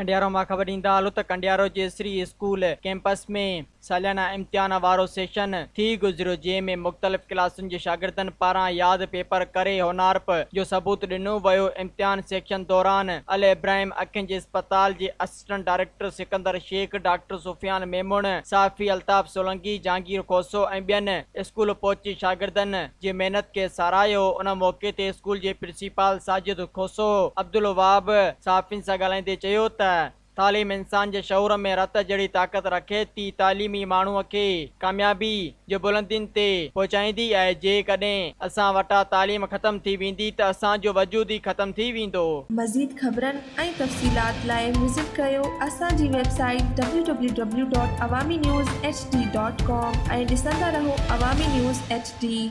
ڪنڊيارو مان خبر ڏيندا هلون ته ڪنڊيارو جي سري اسڪول ڪيمپس ۾ ساليانه امتحان وارو سيشن ٿي گذريو جنهن ۾ مختلف ڪلاسن جي شاگردن پاران ياد پيپر ڪري هونهارپ جو ثبوت ڏنو ويو امتحان سيڪشن دوران الابراهيم اکين جي اسپتال جي assistant director Sikandar Shaikh, doctor Sufian Memon, صحافي الطاف سولنگي، جهانگير کوسو ۽ ٻين اسڪول پهچي شاگردن جي محنت کي ساراهيو. ان موقعي تي اسڪول جي پرنسپال ساجد کوسو عبدالوهاب صحافين سان ڳالهائيندي چيو ته تعليم انسان جي شعور ۾ رت جهڙي طاقت رکي ٿي، تعليم ئي ماڻهو کي ڪاميابي جي بلندين تي پهچائيندي آهي، جيڪڏهن اسان وٽان تعليم ختم ٿي ويندي ته اسان جو وجود ئي ختم ٿي ويندو. مزيد خبرن ۽ تفصيلات لاء وزٽ ڪريو اسان جي website W W W dot Awami news H D dot com ۽ ڏسندا رهو عوامي نيوز ايڇ ڊي.